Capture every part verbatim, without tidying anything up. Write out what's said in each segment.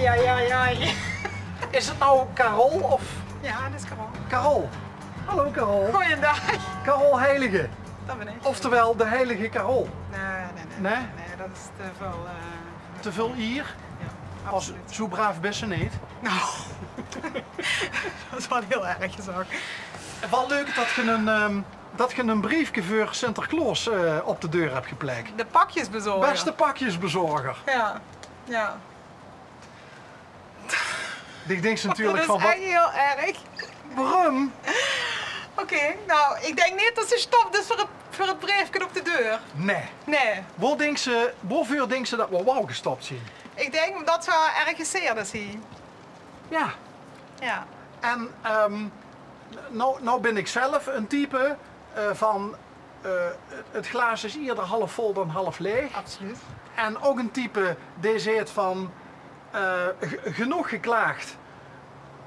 Ja, ja, ja. Is het nou Carol of... Ja, dat is Carol. Carol. Hallo Carol. Goeiedag. Carol Heiligen. Dat ben ik. Oftewel de heilige Carol. Nee, nee, nee. Nee? Nee, dat is te veel, eh, te veel eer? Ja, absoluut. Zo braaf bent ze niet. Nou, dat is wel heel erg gezag. Wel leuk dat je een, ehm, dat je een briefje voor Sinterklaas, eh, op de deur hebt geplakt. De pakjesbezorger. Beste pakjesbezorger. Ja, ja. Die denkt natuurlijk van: wat? Dat is echt heel erg. Waarom? Oké, nou, ik denk niet dat ze stopt dus voor het, voor het briefje op de deur. Nee. Nee. Waar denkt ze, waarvoor denkt ze dat we wel gestopt zijn? Ik denk dat ze ergens zeer zien. Ja. Ja. En, ehm, nou, nou ben ik zelf een type, eh, van, eh, het glaas is eerder half vol dan half leeg. Absoluut. En ook een type die zegt van, eh, g-, genoeg geklaagd.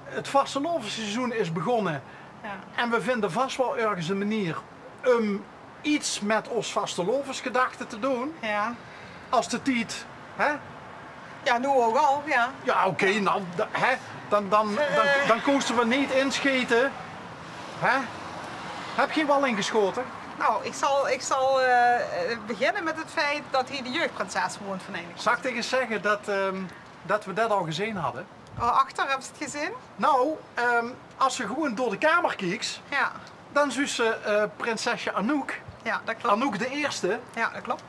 Het vastelaovesseizoen is begonnen. Ja. En we vinden vast wel ergens een manier om iets met ons vastelaovesgedachte te doen. Ja. Als de tiet, hè? Ja, nu ook al, ja. Ja, oké, nou, da-, hè? Dan, dan, dan, dan koesten we niet inscheten. Hè? Heb je wel ingeschoten? Nou, ik zal, ik zal, eh, beginnen met het feit dat hier de jeugdprinses woont van Eindhoven. Zal ik tegen zeggen dat, ehm, dat we dat al gezien hadden? Oh, achter, hebben ze het gezien? Nou, ehm, als ze gewoon door de kamer kiekt, ja, dan zuus ze, eh, prinsesje Anouk. Ja, dat klopt. Anouk de eerste. Ja, dat klopt.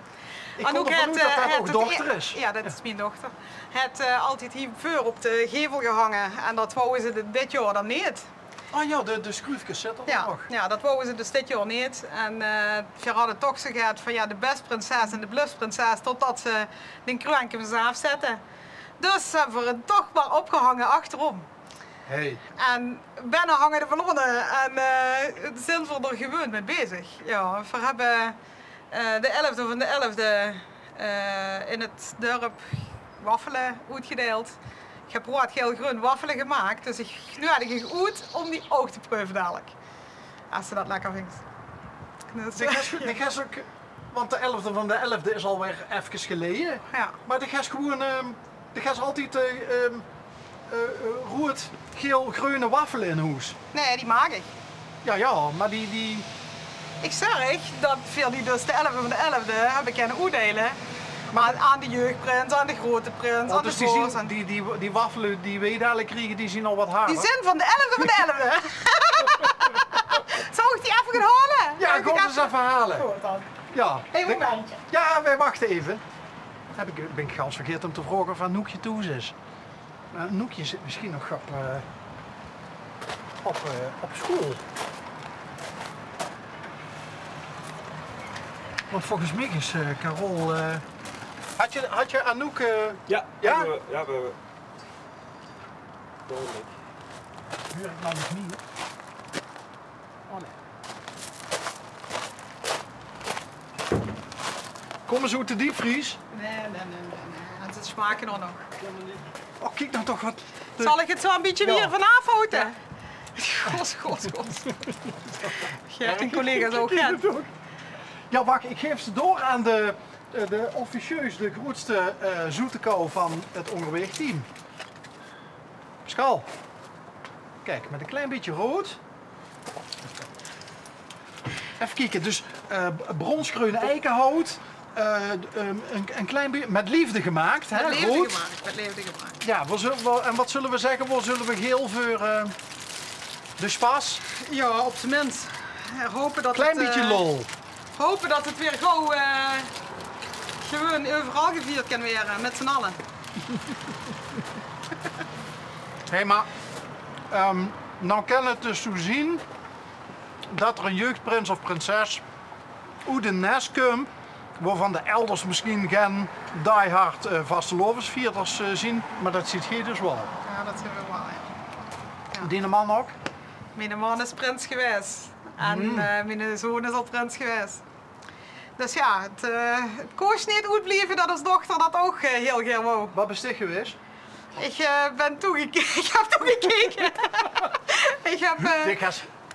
Ik Anouk kon ervan het, uit dat eh, dat het ook het dochter e-, is. Ja, dat is mijn dochter. Het, eh, altijd hier voor op de gevel gehangen en dat wou ze dit, dit jaar dan niet. Ah ja, de, de schroefjes zitten er nog. Ja, dat wou ze dus dit jaar niet. En, eh, we hadden toch zo gehad van ja, de best prinses en de blufs prinses, totdat ze de kruinke vanzelf zetten. Dus hebben we het toch maar opgehangen achterom. Hey. En binnen hangen de ballonnen en, eh, zijn we er gewoon mee bezig. Ja, we hebben, eh, de elfde van de elfde, eh, in het dorp waffelen uitgedeeld. Ik heb rood, geel, groen waffelen gemaakt, dus ik nodig je uit om die ook te proeven dadelijk. Als ze dat lekker vindt. Dus, de ges, de ges ook, want de elfde van de elfde is alweer even geleden. Ja. Maar de ges gewoon, ehm, de ges altijd, eh, ehm, eh, eh, rood, geel, groene waffelen in hoes. Nee, die maak ik. Ja, ja, maar die, die... Ik zeg dat we die dus de elfde van de elfde hebben kunnen uitdelen. Maar aan, aan de jeugdprins, aan de grote prins, oh, aan dus de die zien, die, die, die waffelen die wij dadelijk krijgen, die zien al wat harder. Die zijn van de elfde van de elfde. Zou ik die even gaan halen? Ja, kom eens even halen. Goed dan. Ja. Hey, momentje. Ja, wij wachten even. Heb ik, ben ik gans vergeten om te vragen of Anoukje thuis is. Maar Anoukje zit misschien nog op, eh, op, eh, op school. Want volgens mij is, eh, Carol, eh, had je, had je Anouk, eh, ja, ja? Hebben we, ja, we hebben. Duidelijk. Huur ik nou nog niet? Oh nee. Komen ze uit de diepvries? Nee, nee, nee, nee, nee. Het is smaken nog. Oh, kijk dan toch wat. Zal ik het zo een beetje hier vanaf houden? Ja. God, god, god. Geert en collega's ook, hè? Ja, wacht, ik geef ze door aan de, eh, de officieus, de grootste, eh, zoete kou van het Ongerweeg-team. Pascal, kijk, met een klein beetje rood. Even kijken, dus, eh, bronsgroen eikenhout, eh, ehm, een, een klein beetje met liefde gemaakt, hè, rood? Met leefde gemaakt, met leefde gemaakt. Ja, we zullen, we, en wat zullen we zeggen, wat zullen we geel voor, eh, de spas? Ja, op zijn minst. Eh, hopen dat klein het, beetje eh, lol. Hopen dat het weer gauw, eh, gewoon overal gevierd kan worden, met z'n allen. Hé, maar, ehm, nou kan het dus zo zien dat er een jeugdprins of prinses oet een nest kump, waarvan de elders misschien geen diehard, eh, vastelaovesvierders, eh, zien, maar dat ziet gij dus wel. Ja, dat zien we wel, ja. Ja. Diene man ook? Mijn man is prins geweest. En, eh, mijn zoon is al prins geweest. Dus ja, het, eh, het koos niet oetblieven dat ons dochter dat ook, eh, heel gaer wou. Wat bist dich geweest? Ik, eh, ben toegekeken. Ik heb toegekeken. Ik heb, eh, ik heb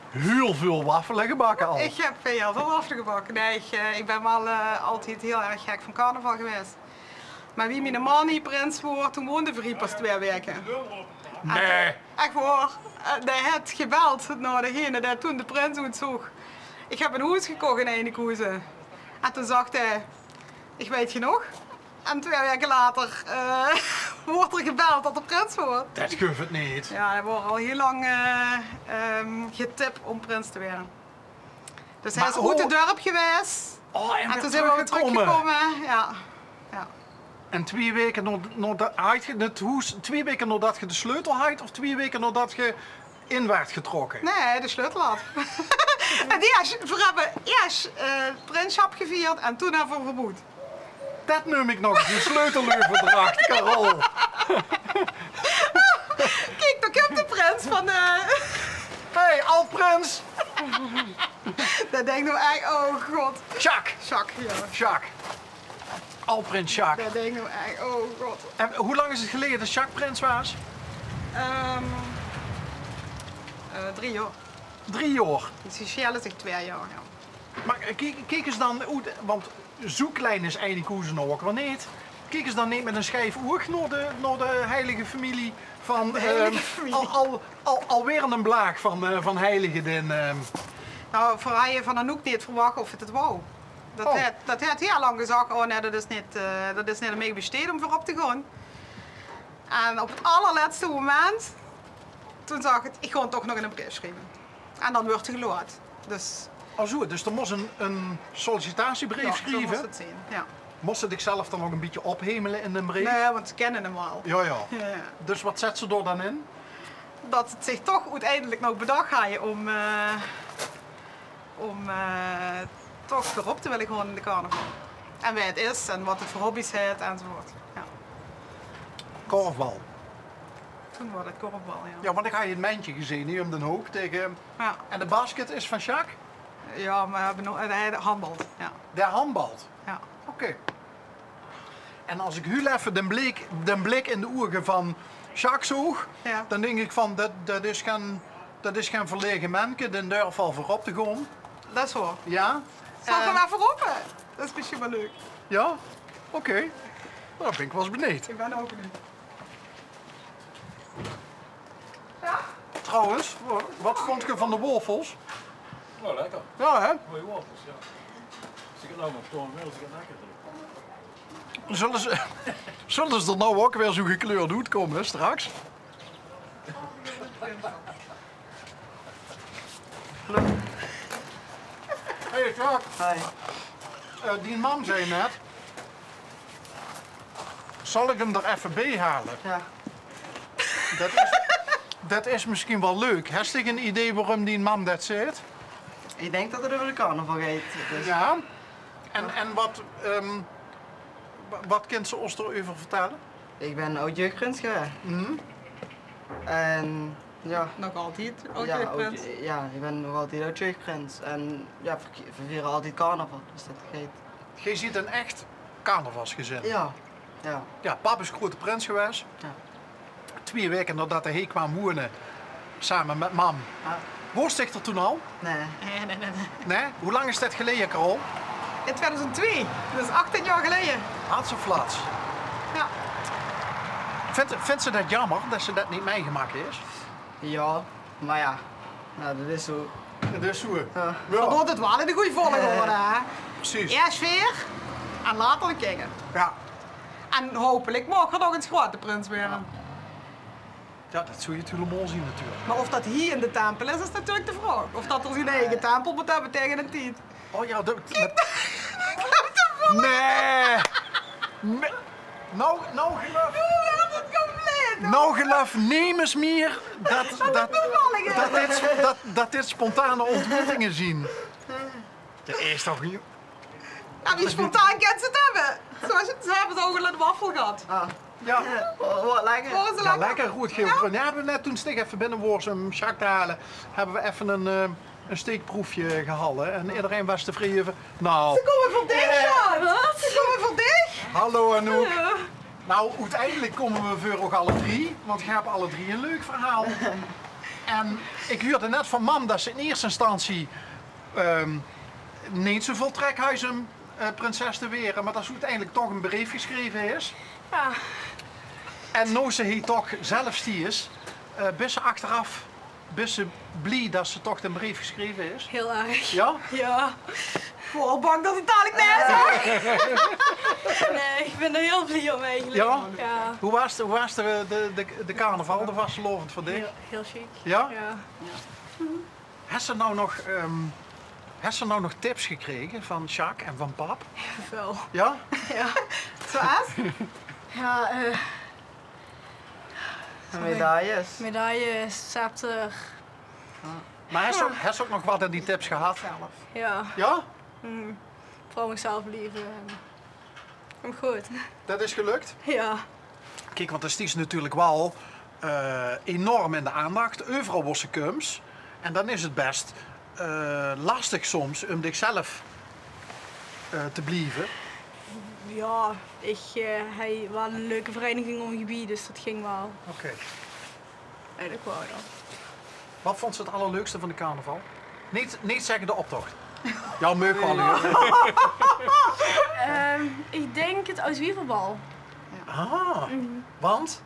heel veel waffelen gebakken al. Ik heb heel veel waffelen gebakken. Nee, ik, eh, ik ben wel, eh, altijd heel erg gek van carnaval geweest. Mer wie miene man hie prins woort, toen woonde v'r hie pas twee waeke. Nae. Ech waor. Eh, dae haet gebeld nao degene dae toen de prins oetzoog. "Ich höb ein hoes gekoch in Eijnekhoeze." En toen zag hae: "Ich weit genóg." En twee waeke later, eh, woort d'r gebeld det d'r prins woort. Det geuf ich neet. Jao, hae waor al hiel lang, eh, ehm, getip óm prins te waere. Dus hae is oet 't dörp gewaes. Oh, en toen zeen v'r weer trökgekómme. Jao. Jao. En twee waeke nao, naodet, haet geer 't hoes, twee waeke naodet geer de sleutel hadt of twee waeke naodet geer in waart getrokke? Nae, de sleutel had. En jao, v'r höbbe iers, eh, prinssjap gevierd en toen höbbe v'r verboewd. Det neum ich nog ins ein sleuteleuverdrach, Carole. Kiek, dao kump de prins van de... Hey, ald-prins! Dae dink noe ech, oh god. Jacques. Jacques, jao. Jacques. Ald-prins Jacques. Dae dink noe ech, oh god. En wie lang is 't geleje det Jacques prins waas? Ehm, eh, drie jaor. Drie jaor? Ze sjele zich twee jaor, jao. Mer, eh, kiek, kiek ins dan oet, want zoe klein is Eijnekhoeze noe ouch weer neet. Kiek ins dan neet mit ein sjeif oug nao de, nao de heilige femilie van, ehm, al, al, al weer ein blaag van, eh, van heilige din, ehm. Noe, v'r hadde van Anouk neet verwach of 't 't wou. Det haet, det haet hiel lang gezag: "Oh nae, det is neet, eh, det is neet aan mich besteed óm veurop te gaon." En op 't allerlètste moment, toen zag 't: "Ich gaon toch nog eine breef sjrieve." En dan wuuert 'r gelaot. Dus... Oh zoe, dus d'r mós ein, ein sollicitatiebreef sjrieve? Jao, zoe mós 't zeen, jao. Mós se dichzelf dan ouch ein bietje ophemele in dae breef? Nae, want ze kinne 'm waal. Jao, jao. Jao, jao. Dus waat zèt ze dao dan in? Det ze 't zich toch oeteindelik nog bedach hadde óm, eh, óm, eh, toch veurop te wille gaon in de carnaval. En wae 't is en waat 't veur hobby's haet enzovoort. Jao. Korfbal. Toen waor 't korfbal, jao. Jao, want ich had 't mendje gezeen, hie óm d'n hook taenge. Jao. En de basket is van Sjaak? Jao, mer v'r höbbe noe, eh, hae handbalt, jao. Dae handbalt? Jao. Oké. En es ich hiel effe d'n blik, d'n blik in de ouge van Sjaak zoog, jao, dan dink ich van, det, det is gein, det is gein verlege menke, dae durf waal veurop te gaon. Det is waor. Jao? Zal ich 'm effe rope? Det is mesjien waal leuk. Jao? Oké. Dan bön ich waal ins benuujd. Ich bön ouch benuujd. Jao? Trouwens, wa-, waat vónj geer van de waofels? Jao, lekker. Jao, hè? Mooie waofels, jao. Zölle ze, zölle ze d'r noe ouch weer zoe gekleurd oetkómme, hè, straks? Hey, Jacques. Hoi. Eh, dien mam zag net: "Zal ich 'm d'r effe bie haole?" Jao. Det is, det is mesjien waal leuk. Hes dich ein idee waorum dien mam det zaet? Ich dink det 't euver de carnaval geit, dus. Jao. En, en waat, ehm, wa-, waat kins se ós d'r euver vertèlle? Ich bön aod-jeugprins gewaes. Mhm. En jao. Nog altied aod-jeugprins? Jao, aod-, jao, ich bön nog altied aod-jeugprins. En jao, v'r, v'r viere altied carnaval, dus det geit. Geer zeet ein ech carnavalsgezin? Jao, jao. Jao, pap is groeate prins gewaes. Jao. Twee waeke naodet hae hie kwaam wone, same mit mam. Jao. Woors dich d'r toen al? Nae. Nae, nae, nae, nae. Nae? Wie lang is det geleje, Carole? In tweeduizend twee. Det is achtien jaor geleje. Hats of flats. Jao. Vinjs, vinjs se det jaomer det se det neet mitgemaak hes? Jao, mer jao. Jao, det is zoe. Det is zoe. Jao. Jao. V'r doon 't waal in de gooj volgorde, hè? Precies. Iers veer en later de kinjer. Jao. En hopelik maag 'r nog ins groeate prins waere. Jao, det zów 't hielemaol zeen natuurlik. Mer of det hie in de tempel is, is natuurlik de vraog. Of det 'r zien eige tempel mót höbbe taenge d'n tied. Oh jao, det, nae. Nae. Noe, noe geluif, noe geluif nemes mier det, det, det dit, det, det dit spontane ontmoetinge zeen. Det is toch... Jao, wie spontaan kins se 't höbbe? Zoe, ze höbbe 't ouch al in Waffel gehad. Ah. Jao. Waor, waor lekker. Waor ze lekker? Jao, lekker good geel-bruun. Jao, v'r höbbe net, toen Stig effe binne woor óm Sjaak te haole, höbbe v'r effe ein, eh, ein steekproefje gehaoje. En ederein waas tevreje euver. Noe. Ze kómme veur dich, Sjaak. Wat? Ze kómme veur dich. Hallo, Anouk. Hallo. Noe, oeteindelik kómme v'r veur uch alle drie, want geer höb alle drie ein leuk verhaol. En ich huurde net van mam det se in ierste instantie, ehm, neet zoeväöl trèk haws óm eh, prinses te waere, maar dat ze oeteindelik toch 'ne breef gesjreve is. Ja. En noe ze hie toch zelf stie is, eh, bis se achteraf, bis se blie dat ze toch 'ne breef gesjreve is? Heel erg. Ja? Ja. Ik waor al bang dat het dadelijk nee zag. Nee, ik ben er heel blij om eigenlijk. Ja? Ja. Hoe waas de, hoe waas de, de, de, de carnaval, de vastelaovend van dich? Heel, heel chic. Ja? Ja. Hes se nou nog, ehm, hes se nou nog tips gekrege van Sjaak en van pap? Jawel. Ja? Ja. Zoals? Ja, eh, medailles. Medailles, scepter. Maar hes se ook, hes se ook nog wat aan die tips gehad? Ja. Ja? Vooral mezelf blijven. Komt goed. Dat is gelukt? Ja. Kiek, want dan stiets se natuurlijk wel, eh, enorm in de aandacht. Euveral wors se kums. En dan is het best, eh, lastig soms om dichzelf, eh, te blieven. Ja, ik, eh, hij wel een leuke vereniging om gebied, dus dat ging wel. Oké. Eigenlijk wel, ja. Wat vond ze het allerleukste van de carnaval? Niet, niet zeggen de optocht. Jou meug wel, hoor. Ehm, ik denk het Oud-Wieverbal. Ah, want?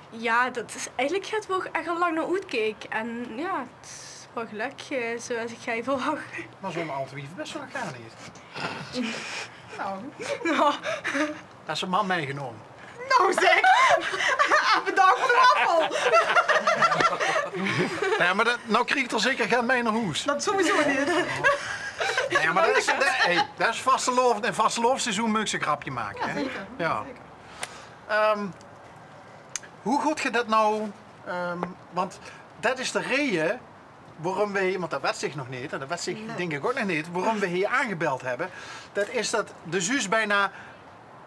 Ja, dat is eigenlijk het waar ik echt al lang naar uitkeek. En ja, het is wel geluk, eh, zoals ik ga verwachten. Maar zo'n Oud-Wiever best wel nog gaar niet. Nou. Nou. Dat is een man meegenomen. Nou zeg! Bedankt voor de waffel! Nee, maar dat, nou krijgt er zeker geen mee naar hoes. Dat sowieso niet. Nee, maar dat is, dat, hey, dat is vastelaovend. In vastelaovendsseizoen moet ik ze een grapje maken, hè? Zeker. Ja. Zeker. Ehm, hoe goed gaat dat nou? Ehm, want dat is de reden waarom wij, want dat weet zich nog niet, en dat weet zich denk ik ook nog niet, waarom we hier aangebeld hebben. Dat is dat de zuus bijna,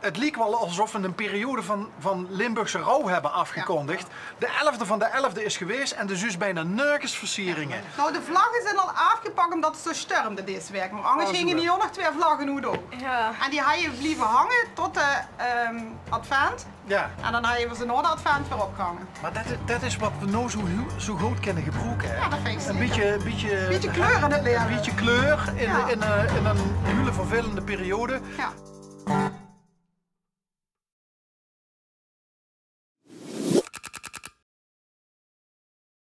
het liek wel alsof we een periode van, van Limburgse rouw hebben afgekondigd. De elfde van de elfde is geweest en de zuus bijna nergens versieringen. Nou, de vlaggen zijn al afgepakt omdat het zo stormde deze week. Maar anders gingen die nog twee vlaggen hoe ook. Ja. En die hadden blijven hangen tot de, ehm, advent. Ja. En dan hadden we ze na de advent weer opgehangen. Maar dat is, dat is wat we nou zo, zo goed kunnen gebruiken, hè? Ja, dat vind ik zeker. Een beetje, een beetje, beetje kleur in het leven. Een beetje kleur in, in, eh, in een hele vervelende periode. Ja.